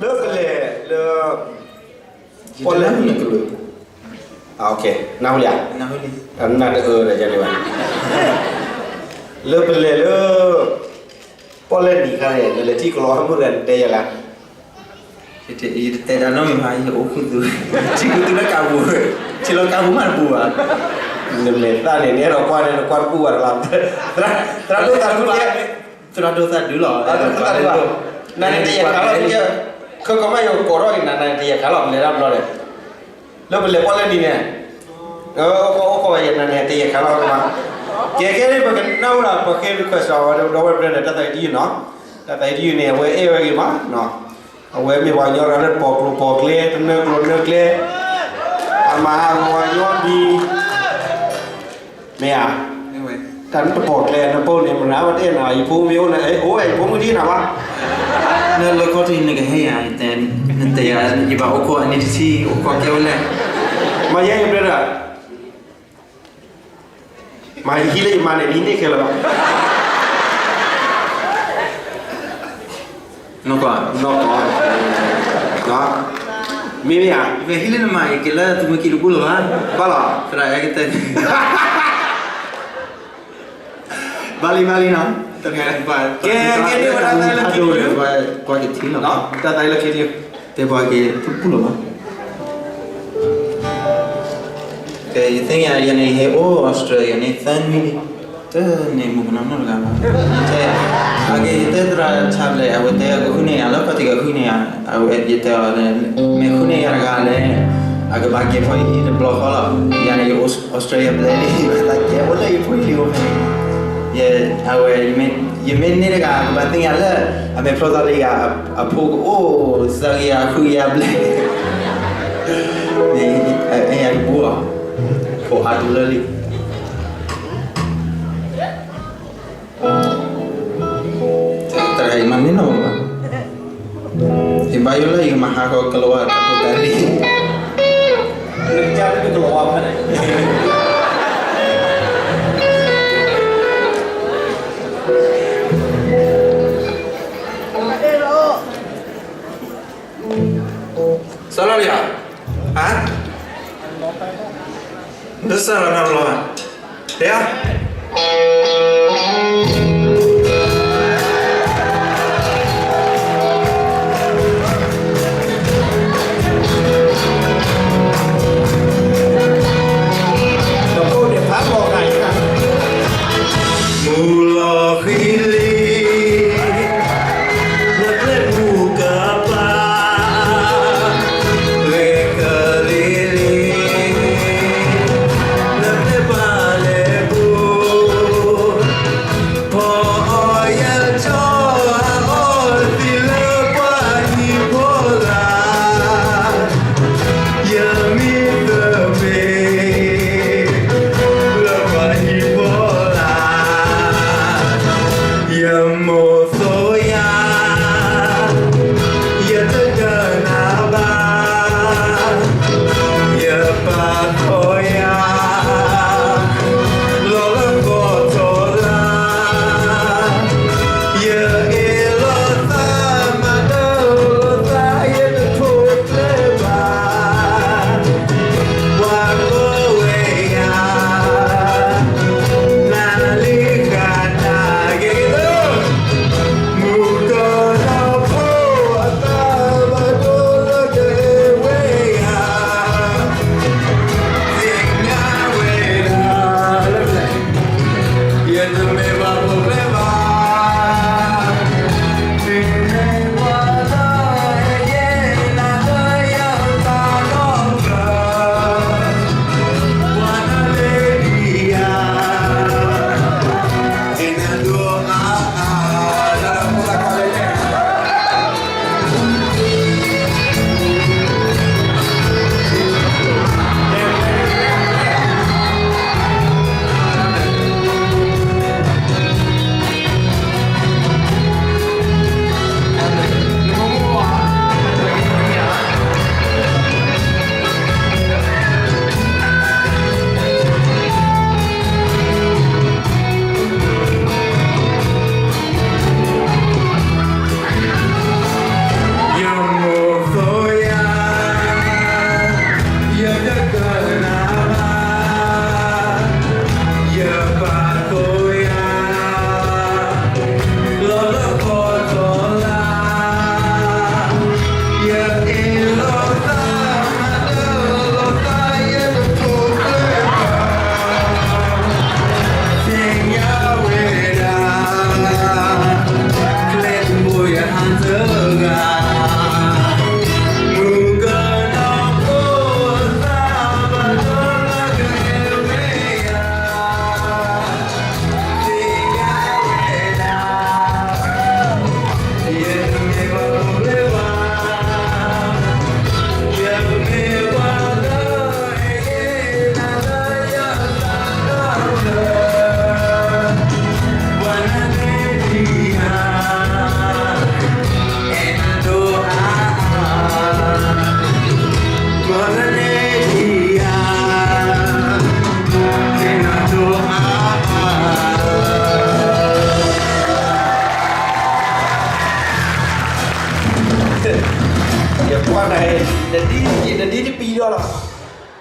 လၢပလဲၤလၢ ပီၣ်လဲၣ်နံၤ, နၢ်ဟူလံဧါ, နၢ်တအၢဒီးယၤန့ၣ်ဘၣ်, လၢပလဲၤလၢ ပီၣ်လဲၣ်နံၤခါန့ၣ် နလဲၤထံၣ်ကလီဟဲမုၢ်တဂၤ နတဲယၤလၢ ယတတဲတၢ်နီတမံၤဘၣ်, ယအိၣ်ခူသူၣ်, ထံခူသူၣ်လၢကးပူၤ, ထံလီၤကးပူၤမးတပူၤဘၣ်, နမဲာ်သၣ်န့ၣ် နအဲၣ်ဒိးကွၢ်န့ၣ် နကွၢ်တပူၤဘၣ်တလီၤ, သရၣ်ဒိၣ်သးဒူ, သရၣ်ဒိၣ်သးဒူလီၤ, နနတဲယၤခါလီၤ, ခဲကီးမးယကိးထီၣ်က့ၤနၤ နနတဲယၤခါလီၤ ပလဲၤတၢ်ဘျီဒီး လၢပလဲၤပီၣ်လဲၣ်နံၤန့ၣ်, အိၣ်ခိးဝဲယဲနၤန့ၣ် တဲယၤခါလီၤမး, ကဲကဲန့ၣ် ပကနၢ်ဟူဒီး ပဃ့ request အီၤဝဲဒီပုၢ်ဝဲၢ်ဖျၢၣ်န့ၣ် တၢ်သးအံၤတယုၢ်နီၤ, တၢ်သးအံၤတယုၢ်န့ၣ် အဝဲအဲၣ်ဝဲဂ့ၤမး, အဝဲမ့ၢ်ပှၤကညီတဂၤလၢတပိာ်ကျိၤပိာ်ကျဲ တနၢကျိၤနၢကျဲ, အမၤဟးဂီၤပှၤကညီမံၤ မ့ၢ်ဧါ, တၢ်နတပိာ်ကျဲနပိာ်န့ၣ် မနုၤအဝဲတအဲၣ်နၤ ယဖိမ့ၢ်အိၣ်န့ၣ် အိၣ်ဝဲယဖိမုၣ်ဒ်နၤဘၣ်, လၢလၢခီၣ်ထံးနကဟဲယၤ, နတဲယၤ ယဘၣ်အိၣ်ခိးအနံၤတဆံ အိၣ်ခိးကဲဝဲလဲၣ်, မၤယဲယပြၢဒၣ်, မၤယဟံးလၢယမါန့ၣ် နံၤန့ၣ်ခဲလၢာ်ဘၣ် နီၢ်ကီၢ်, နီၢ်ကီၢ်, မ့မ့ၢ်ဧါ, ယဟံးလၢနမါအံၤ ကဲလၢသုးမုၢ်ကံၢ်တဘူၣ်လၢၤဘၣ်, ဘၣ်လီၤ, သရၣ်အဲၣ်ကတၢၢ်, ဘၣ်လံ ဘၣ်လံနီၤ, ကဲ ကဲ ကဲ တၢ်သးလၢခံတယုၢ်, ကွၢ်က့ၤထံလီၤ, တၢ်သးလၢခံတယုၢ်, တဲပှၤက့ၤတဘူၣ်လၢၤဘၣ် ကဲ ယသ့ၣ်ညါ ယၤန့ၣ် ယဟဲအိၣ် Australia န့ၣ် သၢနွံလံ, တန့ၢ်မုၣ်ကနီၤနီတဂၤဘၣ်, အက့ၤ ယတဲသရၣ်ဆါဘျဲၣ် အဝဲတဲ ကဃုန့ၢ်ယၤလၢ ခီၣ်ထံးကဃုန့ၢ်ယၤ, အဝဲယတဲအီၤ မ့ၢ်ဃုန့ၢ်ယၤတဂၤလဲၣ်, အကဘၣ်က့ၤဖီယဟံၣ်တဘျီဃီလီၤ, ယၤန့ၣ် ယအိၣ် Australia ဘျဲၣ်လံ, ဘၣ်သးကဲအိၣ်လၢယဖိယလံၤအိၣ်ဖဲန့ၣ်, အဝဲ ယမ့ၢ်န့ၢ်တဂၤ ကဘၣ်သ့ၣ်ညါလၢ အမဲာ်ဖျီသးလၢယၤ အဖိကအိၣ် သၢကယၤဃုကယၤဘျဲၣ် န့ၣ် အဲၣ်ယၤတဘူၣ်လီၤ, ဖိအါဒူလၢလံ, တၢ်တခါအံၤမၤန့ၢ်နီၢ်မး, ယဘါယိၣ်လၢယကမၤဟးဂီၤကလီၤဝါတၢ်ဖိတၢ်လံၤ, ကလီၤဝါဖဲန့ၣ် စၢလီၤလံဧါ, ဟါ, တစၢလီၤနီတဘျီဘၣ်, တဲဧါ, မုၢ်လီၤဃံလံ, နပျဲၢ်မူကပၤ, ဂဲၤကလံၤလံ, နပျဲၢ်ဘၣ်လဲၤပူၤ ယကွၢ်နၤ, နဒ်, နဒ်တပံၤဒီးလီၤ.